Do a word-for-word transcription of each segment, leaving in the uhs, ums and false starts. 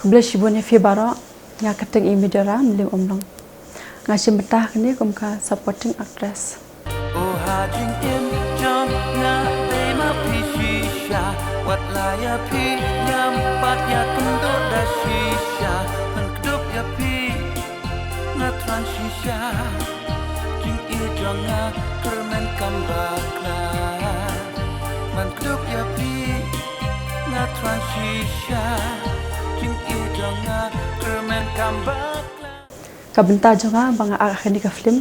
Blei shibun ïa phi baroh, nga kyrteng i Midora Mlim Umlong. Nga shim bynta ha kane kum ka supporting actress. O ha jingim jong nga dei ma phi shisha, wat la ïa phi ngam pat ïakynduh da shisha, ngan kdup ïa phi nga thrang shisha. Jingïeit jong nga kyrmen kam bakla. Ngan kdup ïa phi nga thrang shisha. Jingïeit jong nga kyrmen kam bakla. Ka bynta jong nga ba nga ak ha kane ka film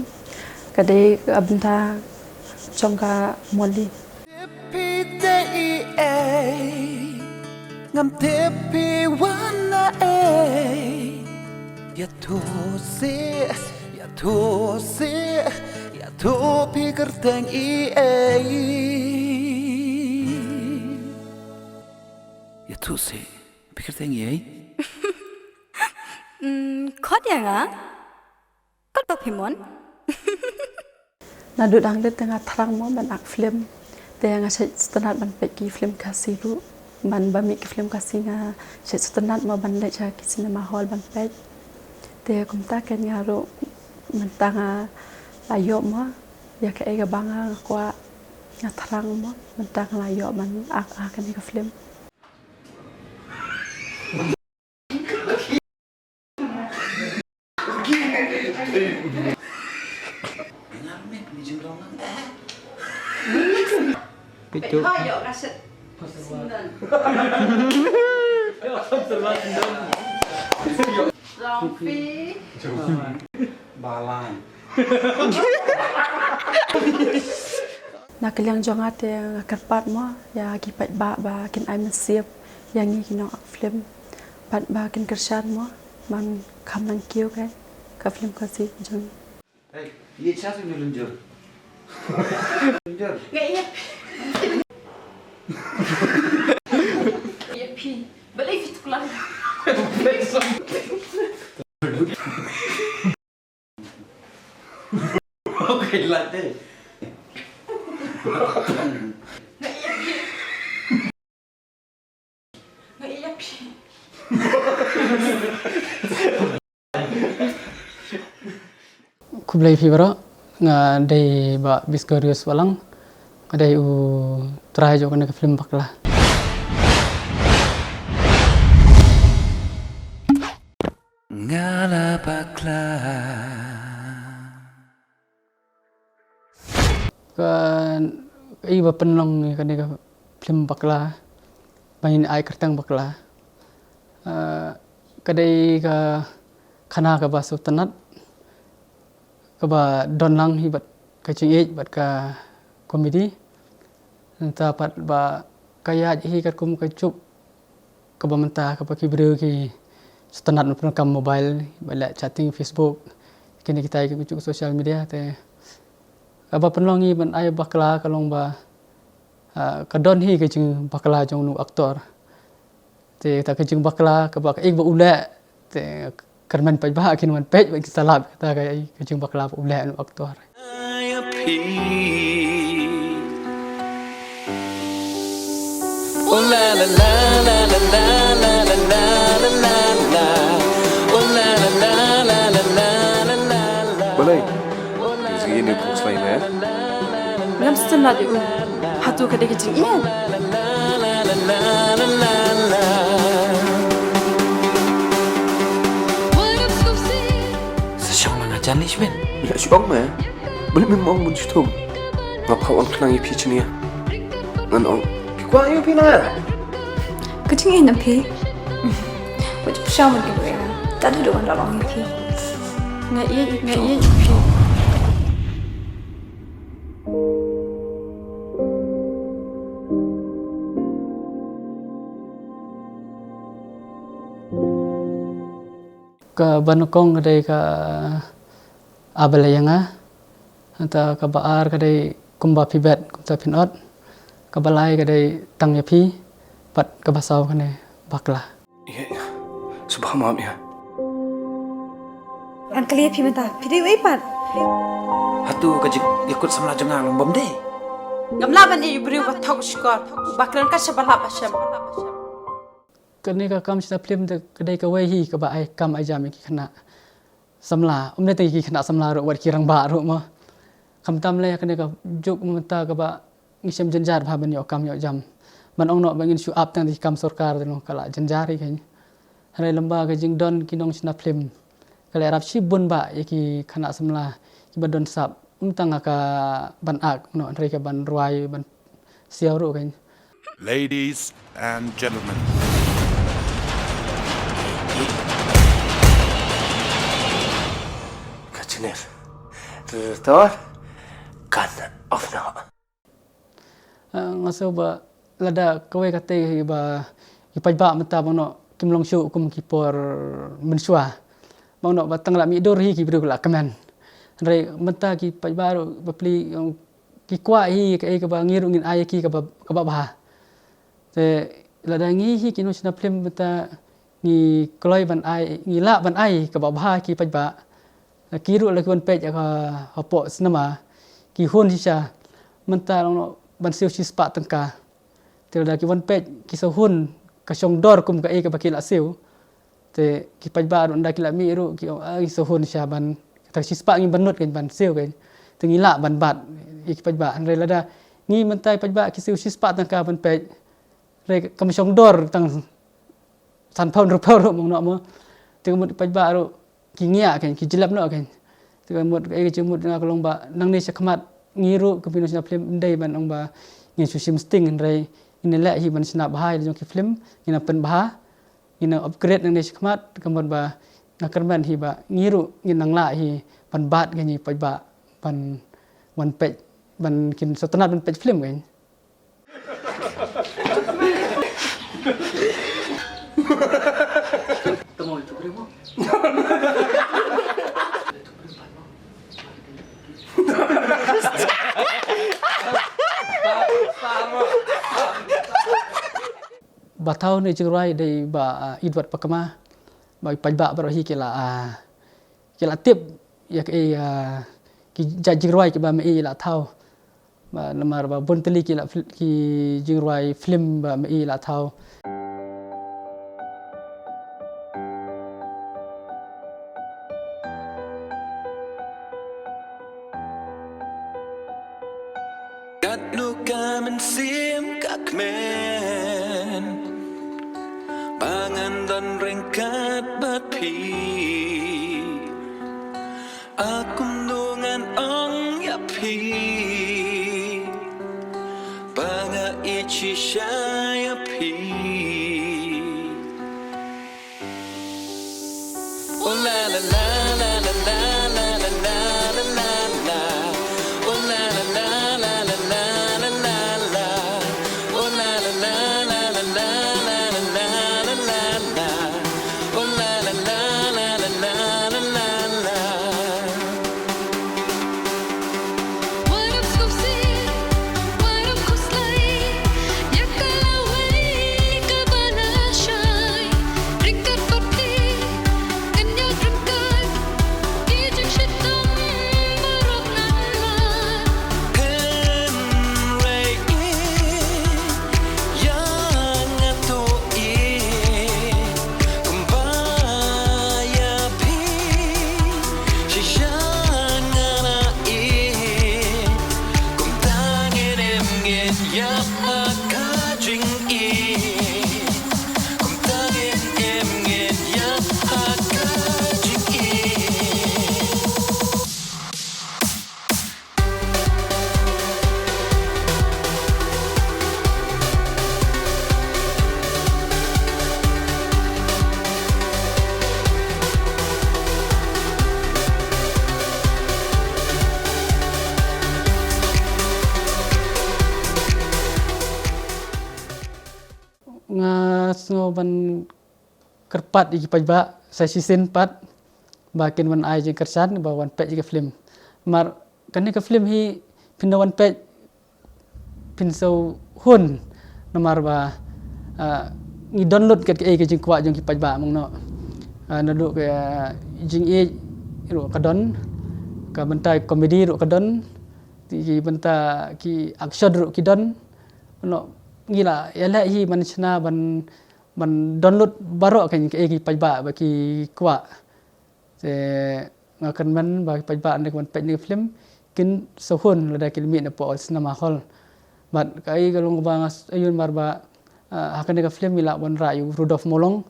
ka dei ka bynta jong ka Molly. Tip phi te i ei, ngam tip phi wan na ei. Ïathuh seh, ïathuh seh, ïathuh phi kyrteng i ei. Ïathuh seh, phi kyrteng i ei? Hmm, khot ïa nga. Kot ba phi mon. Naduh dang rit te nga thrang mo ban ak film. Te nga shait sngewtynnat ban peit ki film Khasi ruh. Ban ba mih ki film Khasi nga shait sngewtynnat mo ban leit sha ki cinema hall ban peit. Te kumta kein nga ruh mynta nga la ïoh mo ïa kaei kaba nga kwah, nga thrang mo mynta nga la ïoh ban ak ha kane ka film. Pitu. Balang. Na ka liang jong nga te nga kyrpad mo ïa ki paidbah ba kin ai mynsiem ïa ngi ki nong ak film. Bad ba kin kyrshan mo ban kham nang kiew ka, ka film Khasi jong ngi. Hey, ïa cha sum lynjur. Lynjur. Nga ïa phi. Ïa phi. Balei phi tuklar? Okay, late. Nga ïa phi. Nga ïa phi. Khublei phi baroh, nga dei Bah Viscorius Balang, nga dei u trai jong kane ka film Bakla. Nga la bakla. Ka, ka i ba pynlong ïa kane ka film Bakla, ba ngin ai kyrteng Bakla. Eh, ka dei ka khana kaba sngewtynnat, kaba don lang hi bad ka jingïeit bad ka comedy. Nangta pat ba ka ïaid hi katkum ka juk kaba mynta kaba ki briew ki sngewtynnat ban pyndonkam mobile, ba leh chatting, Facebook, kine kita ki juk social media te. Kaba pynlong ngi ban ai bakla ka long ba, ah, ka don hi ka jingbakla jong u actor. Te ta ka jingbakla kaba ka ik ba u leh te kyrmen paidbah kin wan peit ba kin sa lap ta ka, ka jingbakla ba u leh u actor. Balei? Ïa zgi ïa u pung slai me. Ngam sngewthuh lad ïa u. Hato ka dei ka jingïeit? Sa shong la nga jan lei shibit. Ïa shibang me. Balei me ong bun shutum? Nga pha wan khnang ïa phi chnia. Ngan ong phi kwah ïa phi na. Ka jingïeit na phi. Wat pyrshang ban ïeit ïa nga. Tad haduh ngan da ong ïa phi. Nga ïeit, nga ïeit ïa phi. Kaba nyngkong ka dei ka, ah, balei ïa nga. Nangta kaba ar ka dei kumba phi bet kumta phin ot. Kaba lai ka dei tang ïa phi. Bad kaba saw kane bakla. Ïa, ïa. Sngewbha map ïa. Ngan kylli ïa phi mynta, phi dei uei pat? Hato ka jingïakut samla jong nga long bym dei? Ngam lah ban ïeit ïa u briew ba thok shkor, ba kren kat shaba lap ba shem. Kane ka kam shna film te ka dei kawei hi kaba ai kam ai jam ïa ki khynnah samla. Ym dei tang ïa ki khynnah samla ruh, wat ki rangbah ruh mo. Khamtam lei kane ka juk mynta kaba ngi shem jynjar bha ban ïoh kam ïoh jam. Ban ong noh ba ngin shu ap tang da ki kam sorkar te long ka la jynjar hi kane. Hynrei lyngba ka jingdon ki nongshna film ka la ïarap shibun bha ïa ki khynnah samla kiba don sap, ym tang ha ka ban act noh, hynrei ka ban rwai, ban siaw ruh kane. Ladies and gentlemen. Ka jingïar. Tor kan off noh. Ah, nga sngew ba lada kawei ka tei ba ki paidbah mynta bang noh kim long shuh kum ki por mynshuwa. Bang noh ba tang la mih dur hi ki briew ki la kmen. Hynrei mynta ki paidbah ruh bapli ki kwah hi kaei kaba ngi ruh ngin ai ïa ki kaba, kaba bha. Te lada ngi hi ki nongshna film mynta ngi kloi ban ai, ngi lah ban ai kaba bha ki paidbah. Ki ruh la ki wan peit ha, hapoh cinema ki hun shisha. Mynta long ban siew shispah tyngka. Te lada ki wan peit ki sa hun ka shong dor kum kaei kaba ki la siew. Te ki paidbah ruh ynda ki la mih ruh ki ong, ah, ki sa hun shisha ban, kata shispah ngim ban nud kane ban siew kane. Te ngi lah ban bat ïa ki paidbah. Hynrei lada ngi mynta ki paidbah ki siew shispah tyngka ban peit. Hynrei kam shong dor tang sanphew hynriewphew ruh mo, noh mo. Te ka mut paidbah ruh ki ngiah kane, ki jlep noh kane. Te ka mut, eh, ka jingmut nga ka long ba nangne shakhmat ngi ruh kum ki nongshna film ym dei ban ong ba ngin shu shim sting, hynrei ngin leh hi ban shna bha ïa la jong ki film, ngin nang pynbha, ngin nang upgrade nangne shakhmat. Ka mut ba nga kyrmen hi ba ngi ruh ngin nang lah hi ban bat kane paidbah ban wan peit, ban kin sngewtynnat ban peit film kane. Ba thaw ne jingrwai dei ba, ah, Edward Pakma, ba paidbah baroh hi ki la, ah, ki la tip ïa kaei, ah, ki jait jingrwai kiba me i la thaw. Ba namar ba bun tylli ki la fil-, ki jingrwai film ba me i la thaw. Katno ka mynsiem ka kmen ba ngan don ryngkat bad phi. A kumno ngan ong ïa phi ba nga ïeit shisha ïa phi. Oh la la la la. Oh la la la la. Oh la la la la. Nga sngew ban kyrpad ïa ki paidbah sa shisien pat ba kin wan ai jingkyrshan ba wan peit ïa ka film. Namar kane ka film hi phin da wan peit phin sa hun namar ba, ah, ngi don lut kat kaei ka jingkwah jong ki paidbah mo, noh. Ah, naduh ka jingïeit ruh ka don, ka bynta comedy ruh ka don, ki bynta ki action ruh ki don. Noh, ngi la ïaleh hi ban shna ban ban download baroh kein kiei ki paidbah ba ki kwah. Te nga kyrmen ba ki paidbah ynda ki wan peit ïa kane ka film kin sngewhun lada ki la mih napoh cinema hall. Bad kaei ka long kaba nga ïohi namar ba, ah, ha kane ka film ngi la wanrah ïa u Rudolf Mawlong,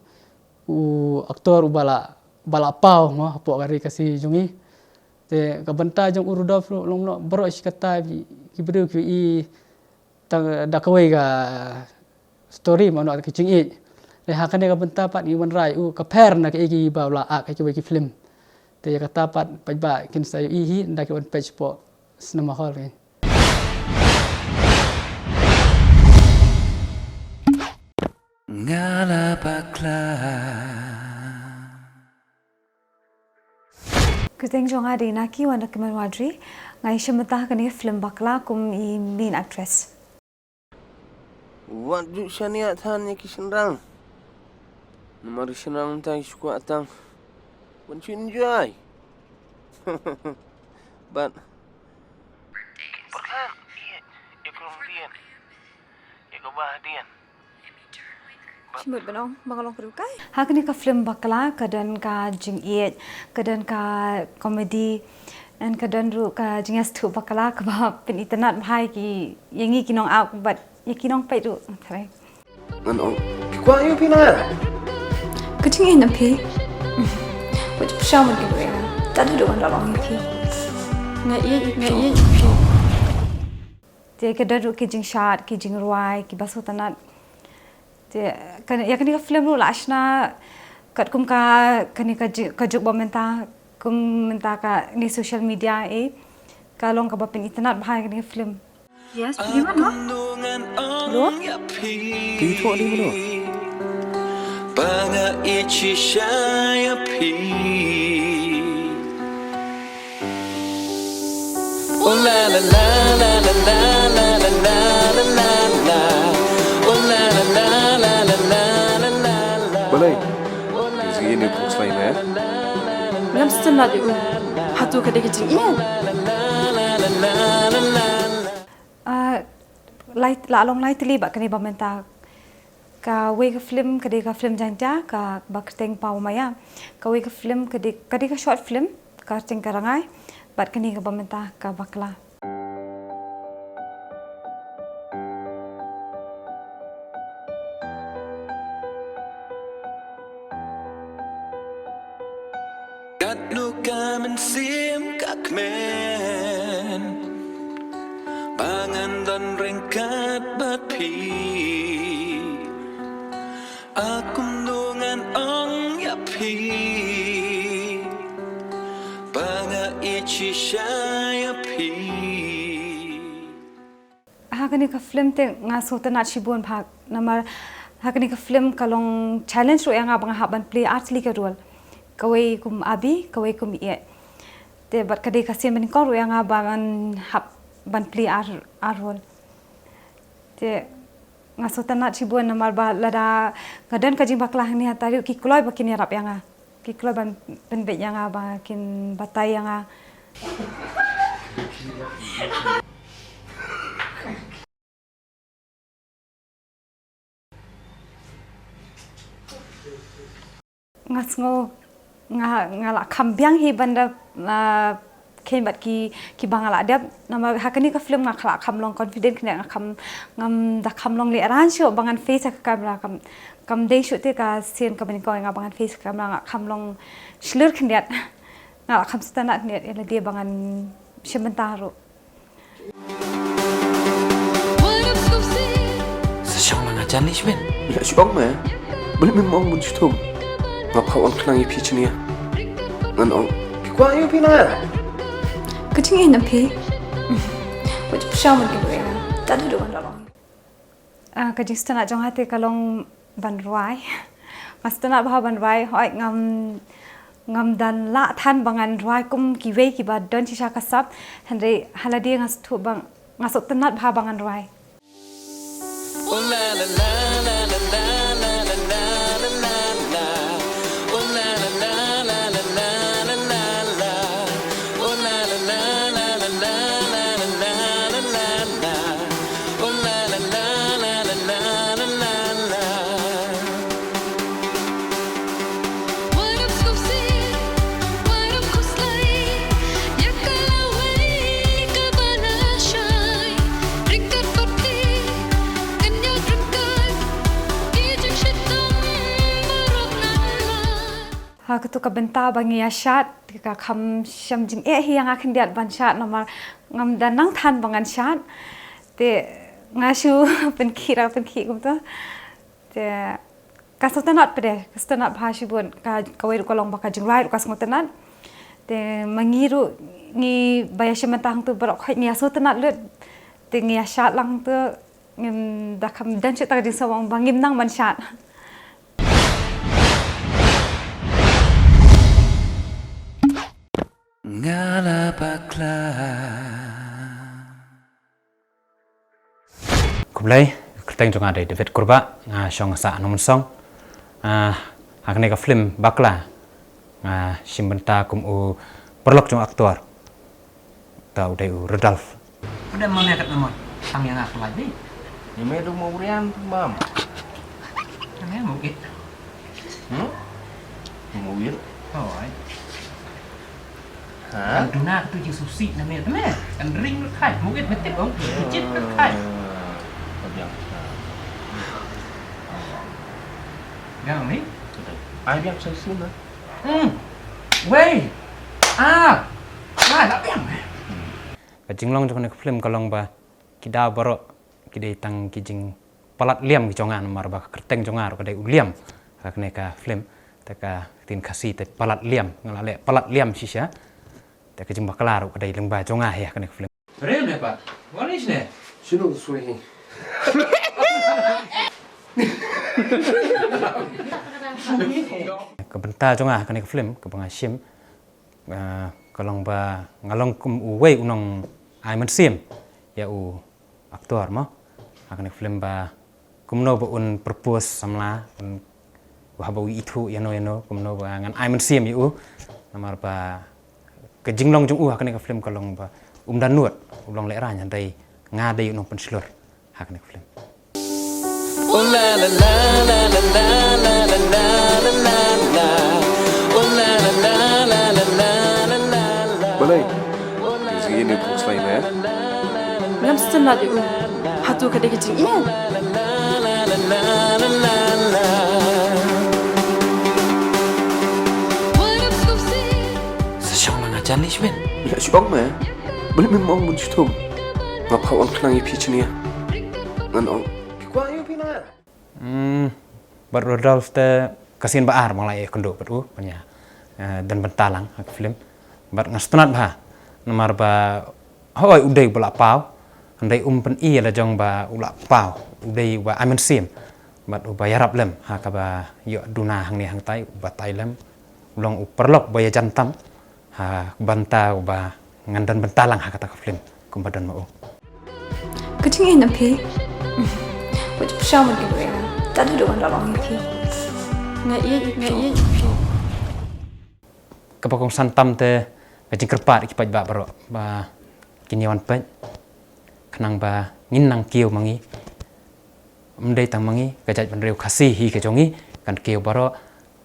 u actor uba la, ba la paw mo hapoh ka ri Khasi jong ngi. Te ka bynta jong u Rudolf ruh long, long baroh shi katta ki, ki briew ki ïohi tang da kawei ka story mano ka jingïeit. Te ha kane ka bynta pat ngi wanrah ïa u ka pher na kiei kiba u la act ha kiwei ki film. Te ïa kata pat paidbah kin sa ïohi hi ynda ki wan peit shapoh cinema hall kein. Nga la bakla. Kyrteng jong nga dei Naki Wanda Kmen Wadri. Nga ïashim bynta ha kane ka film Bakla kum i main actress. Wat ju shaniah than ïa ki shynrang. Namar ki shynrang mynta ki shu kwah tang ban shu enjoy. Bad pyrkhat ïa, ïa ka rum dien, ïa ka bah dien. Shimut ban ong ba nga long ka rukai. Ha kane ka film Bakla ka don ka jingïeit, ka don ka comedy, and ka don ruh ka jingïasngewthuh bakla kaba pynitynnad bha ïa ki, ïa ngi ki nong act bad ïa ki nongpeit ruh. Tharai. Ngan ong, phi kwah ïa phi na? Ka jingïeit na phi. Wat pyrshang ban kynduh ïa nga. Tad haduh ngan da ong ïa phi. Nga ïeit, nga ïeit ïa phi. Te ka don ruh ki jingshad, ki jingrwai, kiba sngewtynnad. Te ka, ïa kane ka film ruh la shna katkum ka, kane ka ju-, ka juk ba mynta, kum mynta kane social media eh. Ka long kaba pynitynnad bha ïa kane ka film. Yes, phi mano? Hello? Phi thoh dei mano? Ba nga ïeit shisha ïa phi. Oh la la la la la la la la la la la. Oh la la la la la la la la la. Balei? Ki jingïeit ne pok slai ne? Ngam sngewtynnad ïa u. Hato ka dei ka jingïeit? Ah, lai, la long lai tylli bad kane ba mynta. Kawei ka film, ka dei ka film Jaiñtia, kaba kyrteng Paw Maya. Kawei ka film, ka dei, ka dei ka short film, ka kyrteng Ka Rangai. Bad kane kaba mynta, ka Bakla. Katno ka mynsiem ka kmen ba ngan don ryngkat bad phi. A kumno ngan ong ïa phi ba nga ïeit shisha ïa phi. Ha kane ka film te nga sngewtynnad shibun bha namar ha kane ka film ka long challenge ruh ïa nga ba nga hap ban play ar tylli ka role. Kawei kum abi, kawei kum ïeit. Te bad ka dei ka sien banyngkong ruh ïa nga ba ngan hap ban play ar, ar role. Te nga sngewtynnad shibun namar ba lada nga don ka jingbakla hangne ha Tariu ki kloi ba kin ïarap ïa nga. Ki kloi ban pynbeit ïa nga ba kin batai ïa nga. Nga sngew nga, nga la kham biang hi ban da, ah, khein bad ki, kiba nga la dep. Namar ha kane ka film nga la kham long confident khyndiat, nga kham, ngam da kham long lehrain shuh ba ngan face ha ka camera, kam, kam dei shuh te ka sien kaba nyngkong nga ba ngan face ha ka camera, nga kham long shlur khyndiat. Nga la kham sngewtynnad khyndiat ïa lade ba ngan shim bynta ruh. Sa shong na nga jan lei shibun. Ïa shong me. Balei mem ong bun shuh thum. Nga pha wan khnang ïa phi chnia. Ngan ong. Phi kwah ïa phi na. Ka jingïeit na phi. Wat pyrshang ban kynduh ïa nga. Tad haduh ngan da ong. Ah, ka jingsngewtynnad jong nga te ka long ban rwai. Nga sngewtynnad bha ban rwai, hooid ngam, ngam da lah than ba ngan rwai kum kiwei kiba don shisha ka sap. Hynrei ha lade nga sngewthuh ba nga sngewtynnad bha ba ngan rwai. Katu ka bynta ba ngi ïa shad, ka kham sham jingeh hi ïa nga khyndiat ban shad namar ngam da nang than ba ngan shad. Te nga shu pynkhih ra pynkhih kumta. Te ka sngewtynnat pat de, ka sngewtynnat bha shibun, ka kawei ruh ka long ba ka jinglait ruh ka sngewtynnat. Te ma ngi ruh ngi ba ïa shim bynta hangtu baroh khoit ngi ïa sngewtynnat lut. Te ngi ïa shad lang tu ngim da kham don shuh ta ka jingsngewbang ba ngim nang ban shad. Nga la bakla. Khublei, kyrteng jong nga dei David Kurbah, nga shong sha Nongmynsong. Ah, ha kane ka film Bakla nga shim bynta kum u paralok jong u aktor. Ta u dei u Rudolf. Pada mana kat nama? Tang yang aku lagi. Ni me tu mau rian tu mam. Mana mau git? Hmm? Mau git? Oh, ai. Ha? Kan duna tu jing susi nama tu me. Kan ring tu kai. Mau git betul dong. Kecil tu kai. Biang. Yang ni? Ai biang susi lah. Hmm. Wei. Ah. Lah, lah biang. Ka jinglong jong kane ka film ka long ba ki daw baroh ki dei tang ki jingpalat liam ki jong nga namar ba ka kyrteng jong nga ruh ka dei u Liam. Ha kane ka film te ka ktien Khasi te palat liam, nga la leh palat liam shisha. Te ka jingbakla ruh ka dei lyngba jong nga hi ha kane ka film. Rem ne pa? Wanis ne? Shinu swehi. Ka bynta jong nga ha kane ka film kaba nga shim, ah, ka long ba nga long kum uwei u nongai mynsiem ïa u aktor mo. Ha kane ka film ba kumno ba un propose samla, un, haba u ithuh ïano ïano, kumno ba ngan ai mynsiem ïa u. Namar ba ka jinglong jong u ha kane ka film ka long ba um da nud, u long lehraiñ, hynrei nga dei u nongpynshlur ha kane ka film. Balei? Zgi ne pung slai me? Ngam sngewthuh ïa u. Hato ka dei ka jingïeit? Sa shong lang ha jan lishmin. La shong me. Balei me mong mun chitum? Nga pha wan khnang ïa phi chnia. Ngan ong. Ki kwah ïa phi na. Hmm, bad Rudolf te ka sien ba ar ba nga la ïakynduh bad u, ban ïa, eh, don bynta lang ha ka film. Bad nga sngewtynnat bha namar ba hooid u dei uba la paw, hynrei um pyni ïa la jong ba u la paw, u dei uba ai mynsiem bad uba ïarap lem ha kaba ïoh duna hangne hangtai, u batai lem, u long u paralok ba ïajan tam. Ha ka bynta uba ngan don bynta lang ha kata ka film kumba don ma u. Ka jingïeit na phi. Wat pyrshang ban kynduh ïa nga. Tad haduh ban da long ïa phi. Nga ïeit, nga ïeit ïa phi. Kaba kongsan tam te ka jingkyrpad ki paidbah baroh ba kin ïa wan peit khnang ba ngin nang kiew ma ngi. Ym dei tang ma ngi, ka jaitbynriew Khasi hi ka jong ngi kan kiew baroh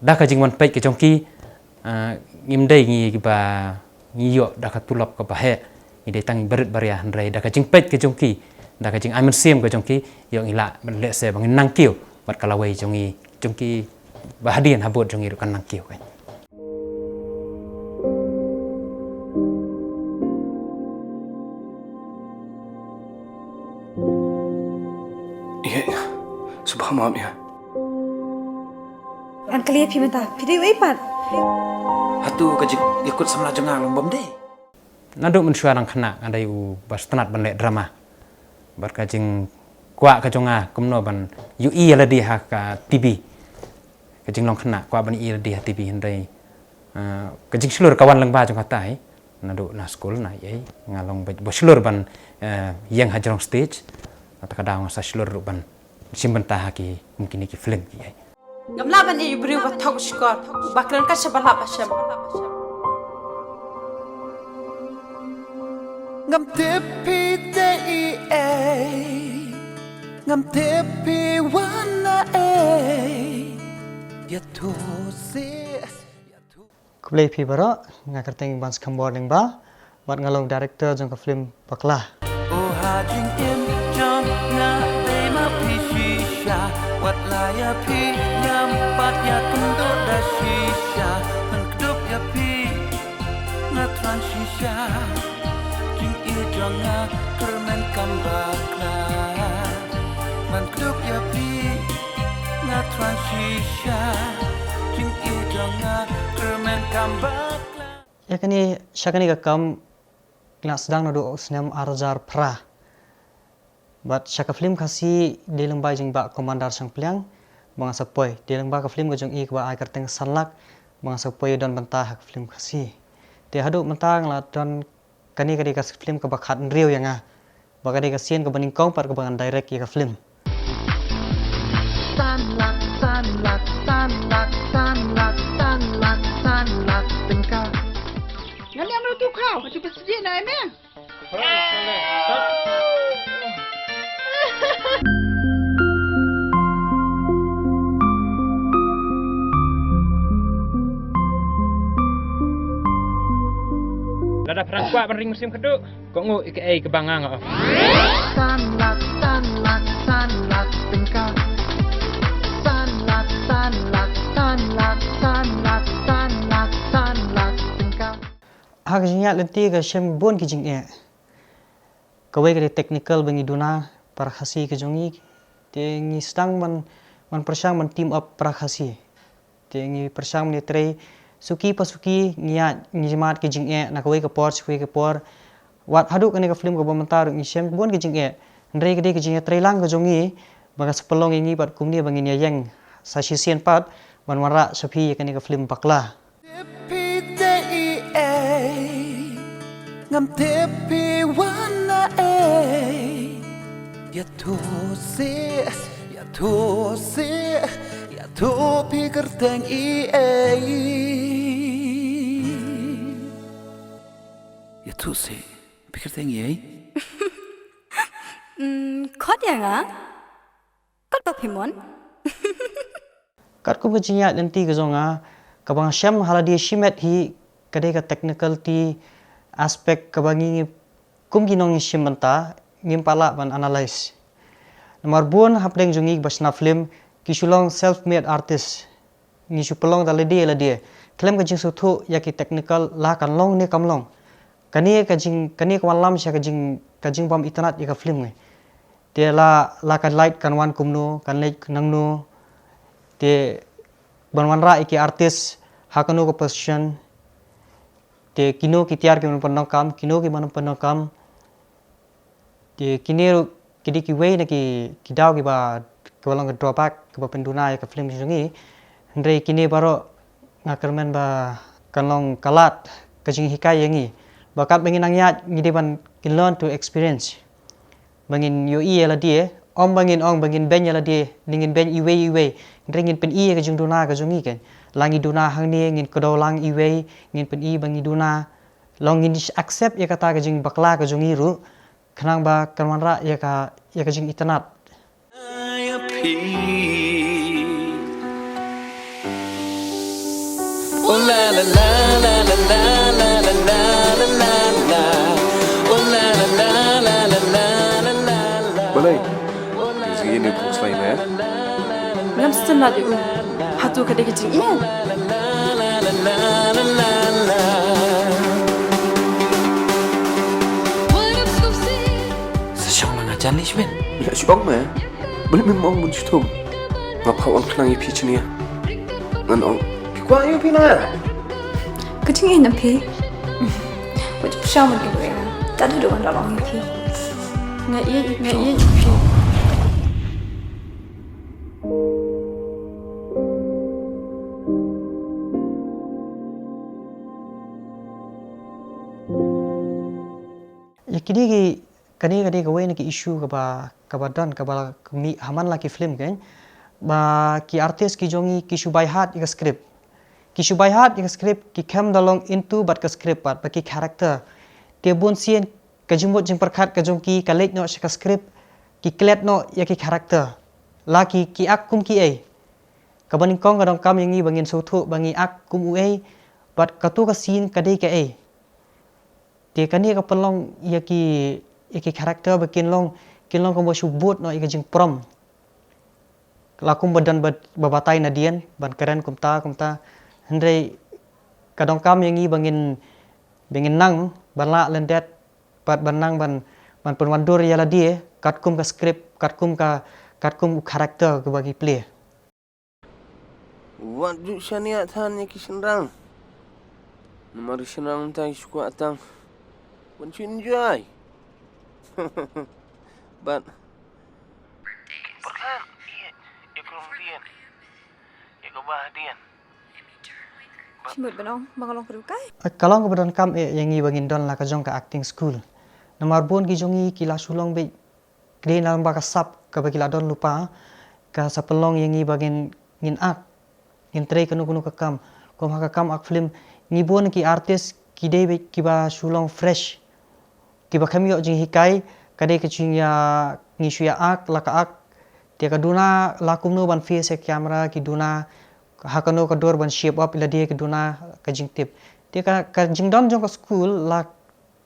da ka jingwan peit ka jong ki. Ah, ngim dei ngi ba ngi ïoh da ka tulop kaba heh, ngi dei tang barit baria, hynrei da ka jingpeit ka jong ki, da ka jingai mynsiem ka jong ki, ïoh ngi lah ban lehse ba ngin nang kiew bad ka lawei jong ngi, jong ki ba hadien habud jong ngi ruh kan nang kiew kan. Ïeit, sngewbha map ïa. Ngan kylli phi mynta, phi dei uei pat? Hato ka jingïakut samla jong nga long bym dei? Naduh mynshuwa nang khynnah nga dei uba sngewtynnat ban leh drama. Bad ka jingkwah ka jong nga kumno ban ïohi ïa lade ha ka T V. Ka jinglong khynnah kwah ban ïohi ïa lade ha T V, hynrei, eh, ka jingshlur ka wan lyngba jong kata hi. Naduh na skul na ei ei nga long beit ba shlur ban, eh, ïeng ha jrong stage. Kata ka daw nga sa shlur ruh ban shim bynta ha ki, kum kine ki film ki ei. Ngam lah ban ïeit ïa u briew uba thok shkor, uba kren kat shaba lap ba shem. Ngam tip phi te ei ei, ngam tip phi wan na ei. Ïathuh seh, ïathuh. Khublei phi baroh, nga kyrteng Bans Khambor Lyngba, bad nga long director jong ka film Bakla. O ha jingim jong nga dei ma phi shisha, wat la ïa phi ïam pat ïakynduh da shisha. Shisha, jingïeit jong nga kyrmen kam bakla. Man kdup ïa phi nga thrang shisha, jingïeit jong nga kyrmen kam bakla. Ïa kane, sha kane ka kam nga la sdang naduh u snem ar hajar phra. Bad sha ka film Khasi dei lyngba jingbah Commander Shangpliang ba nga sa poi. Dei lyngba ka film ka jong i kaba ai kyrteng Sanlak ba nga sa poi don bynta ha ka film Khasi. Te haduh mynta nga la don kane ka dei ka film kaba khathynriew ïa nga. Ba ka dei ka sien kaba nyngkong pat kaba ngan direct ïa ka film. Sanlak, sanlak, sanlak, sanlak, sanlak, sanlak, tyngka. Ngan ïa mlutu kau, maju pynsiej na eme. Lada phrang kwah ban ring mynsiem khadduh, ko ngu ika ei ka banga nga. Sanlak, sanlak, sanlak, tyngka. Sanlak, sanlak, sanlak, sanlak, sanlak, sanlak, tyngka. Ha ka jingïaid lynti ka shem bun ki jingeh. Kawei ka dei technical ba ngi duna para Khasi ka jong ngi. Te ngi sdang ban, ban pyrshang ban team up para Khasi. Te ngi pyrshang ban ïatrei suki pa suki ngi ïaid ngi jmat ki jingeh na kawei ka por sha kawei ka por. Wat haduh kane ka film kaba mynta ruh ngi shem bun ki jingeh. Hynrei ka dei ka jingïatrei lang ka jong ngi ba ka sa pynlong ïa ngi bad kumne ba ngin ïaïeng sa shisien pat ban wanrah sha phi ïa kane ka film bakla. Tip phi te i ei, ngam tip phi wan na ei. Ïathuh seh, ïathuh seh, ïathuh phi kyrteng i ei. Ïathuh seh, phi kyrteng i ei. Mm, khot ïa nga. Katba phi mon. Katkum ka jingïaid lynti ka jong nga, kaba nga shem ha lade shimet hi ka dei ka technicality aspect kaba ngi, ngi kum ki nongïashim bynta ngim pat lah ban analyse. Namar bun hapdeng jong ngi ba shna film ki shu long self made artist. Ngi shu pynlong da lade lade. Khlem ka jingsngewthuh ïa ki technical la kan long ne kam long. Kane ka jing, kane ka wanlam sha ka jing, ka jingbym itynnad ïa ka film ngi. Te la, la ka light kan wan kumno, kan leit nangno. Te ban wanrah ïa ki artist ha kano ka position. Te kino ki tiar ki ban pyndonkam, kino ki ban pyndonkam. Te kine ruh ki dei kiwei na ki, ki daw kiba, kiba long ka drawback kaba pynduna ïa ka film jong ngi. Hynrei kine baroh nga kyrmen ba kan long ka lad ka jinghikai ïa ngi. Ba katba ngin nang ïaid ngi dei ban ngin learn to experience. Ba ngin ïohi ïa lade, ym ba ngin ong ba ngin beiñ ïa lade, ne ngin beiñ iwei iwei. Hynrei ngin pyni ïa ka jingduna ka jong ngi kan. La ngi duna hangne ngin kdew lang iwei, ngin pyni ba ngi duna. Long ngin accept ïa kata ka jingbakla ka jong ngi ruh. Khnang ba kan wanrah ïa ka, ïa ka jingitynnad. Balei? Zgi ni puk slai me. Ngam stem la di u. Hatu ka dei ka jingïeit. Sa shong ma nga jan ni shibit. Nga shong ma. Balei mem ong bun shutum. Nga pha wan khnang ïa phi chnia. Ngan ong. Phi kwah ïa phi na. Ka jingïeit na phi. Wat pyrshang ban ïeit ïa nga. Tad haduh ngan da ong ïa phi. Nga ïeit, nga ïeit ïa phi. Ïa kine ki, kane ka dei kawei na ki issue kaba, kaba don, kaba la ka mih ha man la ki film kein. Ba ki artist ki jong ngi ki shu by heart ïa ka script. Ki shu by heart ïa ka script, ki khlem da long into bad ka script bad, bad ki character. Te bun sien ka jingmut jingpyrkhat ka jong ki ka leit noh sha ka script, ki klet noh ïa ki character. La ki, ki act kum ki ei. Kaba nyngkong ka donkam ïa ngi ba ngin sngewthuh ba ngi act kum u ei, bad kato ka scene ka dei ka ei. Te kane ka pynlong ïa ki, ïa ki character ba kin long, kin long kumba shu bud noh ïa ka jingprom. La kumba don ba, ba batai nadien, ban kren kumta, kumta. Hynrei ka donkam ïa ngi ba ngin, Ba ngin nang ban lah lyndet bad ban nang ban, ban pynwandur ïa lade katkum ka script, katkum ka, katkum u character kaba ki play. Wat ju shaniah than ïa ki shynrang. Namar ki shynrang mynta ki shu kwah tang ban shu enjoy. Bad ki pyrkhat ïa, ïa ka longdien, ïa ka bahdien. Shimut ban ong ba nga long ka rukai. Ka long kaba donkam eh ïa ngi ba ngin don la ka jong ka acting school. Namar bun ki jong ngi ki la shu long beit, ki dei na lyngba ka sap kaba ki la don lypa, ka sa pynlong ïa ngi ba ngin, ngin act, ngin trei kano kano ka kam. Kum ha ka kam act film, ngi bun ki artist ki dei beit kiba shu long fresh, kiba khlem ïoh jinghikai, ka dei ka jingïa, ngi shu ïa act la ka act. Te ka duna la kumno ban face ïa ka camera, ki duna ha kano ka dur ban shape up ïa lade, ki duna ka jingtip. Te ka, ka jingdon jong ka school la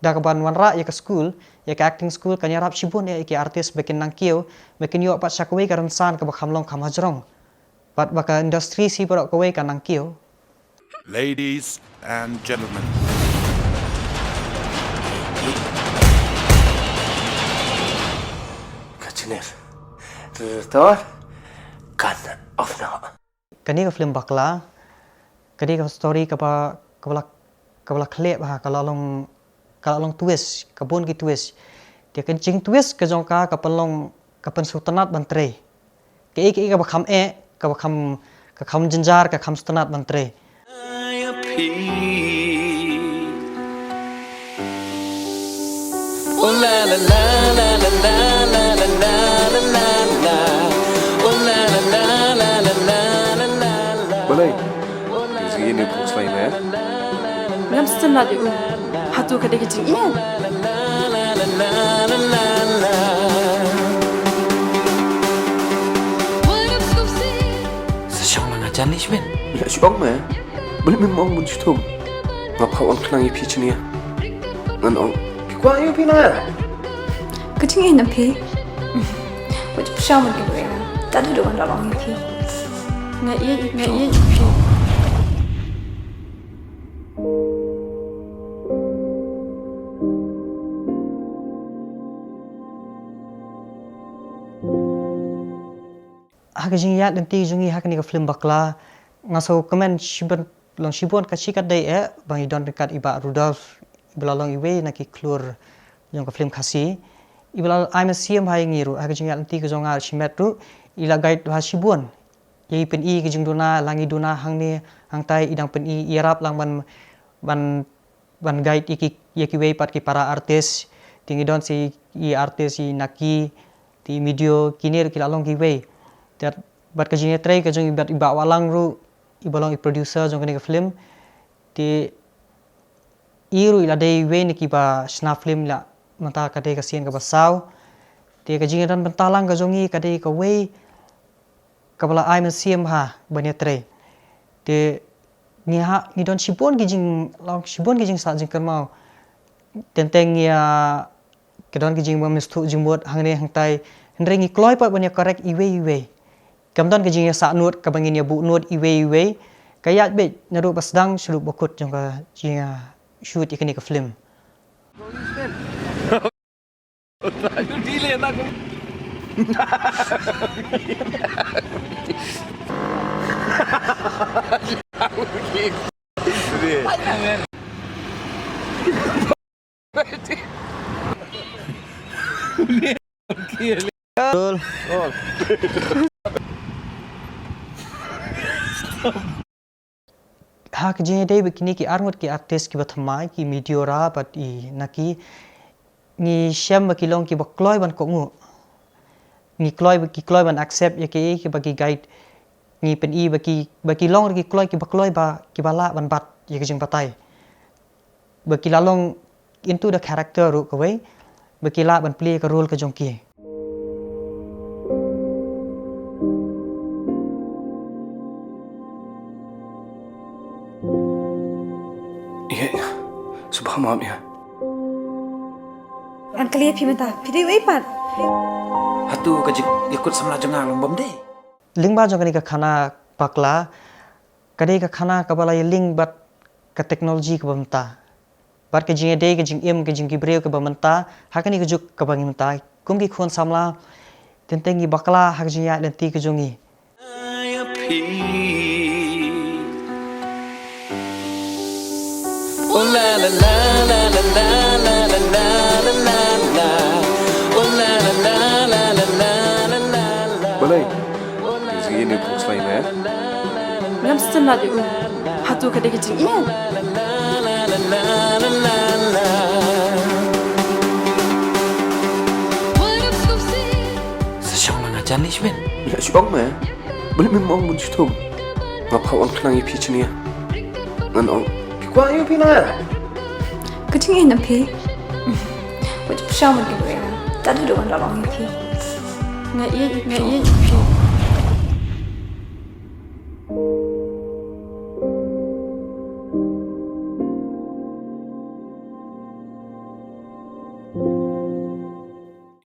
da kaban wanrah ïa ka school, ïa ka acting school, kan ïarap shibun ïa ki artist ba kin nang kiew, ba kin ïoh pat sha kawei ka rynsan kaba kham long kham hajrong. Bad ba ka industry shi baroh kawei kan nang kiew. Ladies and gentlemen. Ka jingïaid. Tor. Kan off now. Kane ka film Bakla, kane ka story kaba, kaba la, kaba la khleh bha, ka la long, ka la long twist, ka bun ki twist. Te ka jing twist ka jong ka, ka pynlong, ka pynsngewtynnat ban trei. Kaei kaei kaba kham eh, kaba kham, ka kham jynjar, ka kham sngewtynnat ban trei. Balei? Ka jingïaid ne phung slai me? Ngam sngewtynnat ïa u. Hato ka dei ka jingïaid? Sa shong na nga jan lei shibun. Nga shong me. Balei mem ong bun shitom? Nga phah wan khnang ïa phi shane. Ngan ong. Phi kwah ïa phi na. Ka jingïaid na phi. Wat pyrshang ban ïa. Tad haduh ngan da ong ïa phi. Nga ïeit, nga ïeit ïa phi. Ha ka jingïaid lynti jong ngi ha kane ka film Bakla, nga sngewkmen shibun, long shibun ka shi katdei eh ba ngi don ryngkat i Bah Rudolph, iba la long iwei na ki khlur jong ka film Khasi, iba la ai mynsiem ha ngi ruh ha ka jingïaid lynti ka jong nga shimet ruh, i la guide ha shibun. Ïa i pyni ka jingduna, la ngi duna hangne hangtai, i dang pyni, i ïarap lang ban, ban ban guide ïa ki, ïa kiwei pat ki para artist. Te ngi don sa i artist i Naki, te i Midio, kine ruh ki la long kiwei. Te bad ka jingïatrei ka jong i bad i Bah Wahlang ruh, iba long i producer jong kane ka film. Te i ruh i la dei iwei na kiba shna film la mynta ka dei ka sien kaba saw. Te ka jingïadon bynta lang ka jong ngi ka dei kawei kaba la ai mynsiem ha ban ïatrei. Te ngi ha, ngi don shibun ki jing, long shibun ki jingsah jingkynmaw. Teng teng ngi ïa, ki don ki jingbym sngewthuh jingmut hangne hangtai. Hynrei ngi kloi pat ban ïa correct iwei iwei. Kam don ki jingïasah nud kaba ngin ïa buh nud iwei iwei. Ka ïaid beit naduh ba sdang sha ruh ba kut jong ka jingïashoot ïa kane ka film. Ha ka jingïadei bad kine ki arngut ki artist kiba thymmai, ki Midio Ra bad i Naki, ngi shem ba ki long kiba kloi ban kohnguh. Ngi kloi ba ki kloi ban accept ïa kiei kiba ki guide. Ngi pyni ba ki, ba ki long ruh ki kloi kiba kloi ba kiba lah ban bat ïa ka jingbatai. Ba ki la long into the character ruh kawei, ba ki lah ban play ka role ka jong ki. Ïa, ïa. Sngewbha map ïa. Ngan kylli phi mynta, phi dei uei pat? Hato ka jingïakut samla jong nga long bym dei? Lyngba jong kane ka khana Bakla, ka dei ka khana kaba la ïalink bad ka technology kaba mynta. bad ka jingïadei ka jingim ka jong ki briew kaba mynta ha kane ka juk kaba ngi mynta kum ki khun samla. Teng teng ngi bakla ha ka jingïaid lynti ka jong ngi. Balei? Ka jingïaid ne phung slai ne? Ngam stem lad ïa u. Hato ka dei ka jingïaid? Sa shong ma nga jan lei shibit. Nga shong ma. Balei mem ong bun shitom? Nga pha wan khnang ïa phi chnia. Ngan ong phi kwah ïa phi na. Ka jingïaid na phi. Wat pyrshang ban kynduh ïa nga. Tad haduh ngan lap ong ïa phi. Nga ïeit, nga ïeit ïa phi.